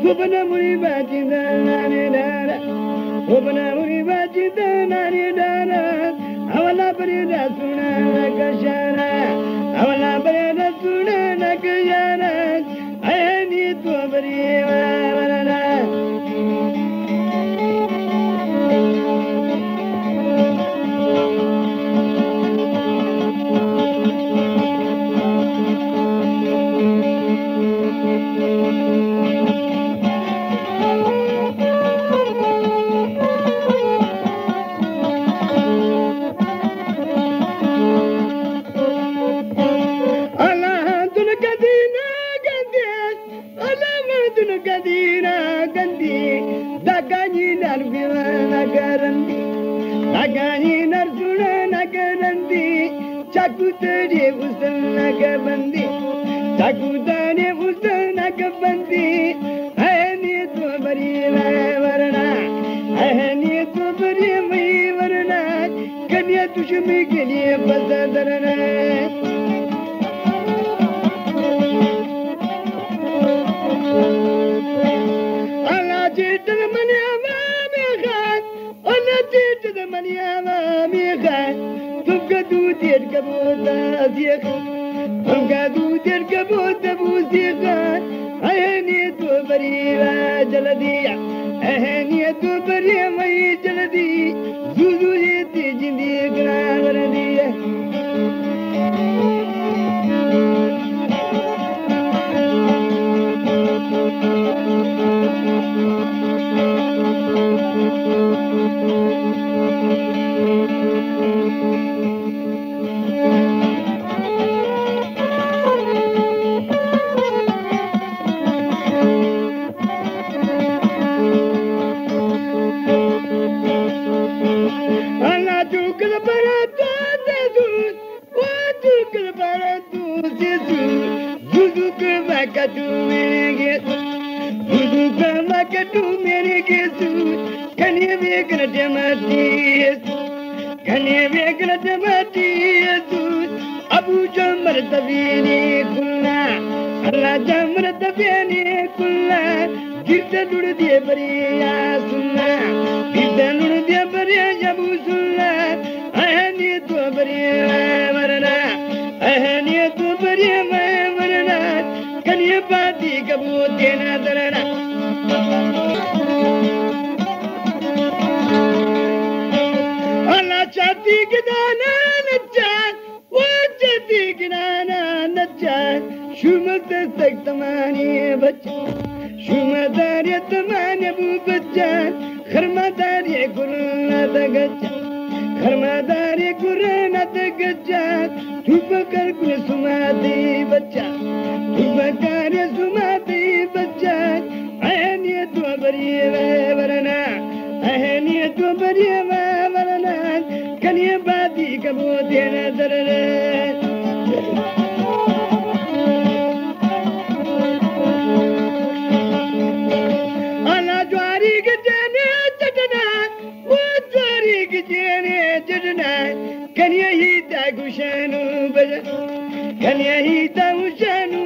تو بنا مری باجی دانانی دارا، تو بنا مری باجی دانانی دارا، اولا بری رسونا نکشارا، اولا بری رسونا نکشارا، اینی تو بری ورنا۔ اللہ دل گدینا گندے، اللہ دل گدینا گندے، دگانی نر بیونا گرندے، دگانی نر سوڑنا گرندے، چاکو تری حسن نگ بندی، چاکو تری حسن نگ بندی، اینی تو بری ورنا، اینی تو بری مئی ورنا، کنیا دشمن گلی بس درنا۔ اللہ جیت منی عوام خان، اللہ جیت منی عوام خان، تم کا دو دیر کبوتا زیخ، تم کا دو دیر کبوتا بو زیخ، اینی تو بری را جلدی، اینی تو بری مئی جلدی، زو زو یہ تی جندی گنا بردی۔ اللہ تو کل برا تو دے دود، او تو کل برا تو دے دود، زو زو کر مکہ تو میرے گے، زو زو کر مکہ تو میرے گے دود، کنی بیگن جماعتی، کنی بیگن جماعتی، ابو جمر دبینی کلا، اللہ جمر دبینی کلا، گرد لڑ دے بری یا سنا، گرد لڑ دے بری یا ابو سنا، اہنی تو بری ورنا، اہنی تو بری ورنا، کنی باتی کبو دینا درنا۔ اللہ چاتی گدانا نچا، وہ چاتی گدانا نچا، شوم دستک تمانی بچا، شوم داری تمانی بو بچا، خرما داری گرنا دگچا، خرما داری گرنا دگچا، تو پکر کن سماتی بچا، تو پکر سماتی بچا، اہنی تو بری ورنا، اہنی تو بری ورنا، کنی باتی کبو دینا درنا۔ اللہ جواری گجنے چٹنا، وہ جواری گجنے چٹنا، کنی ہی تا گوشانو بجا، کنی ہی تا گوشانو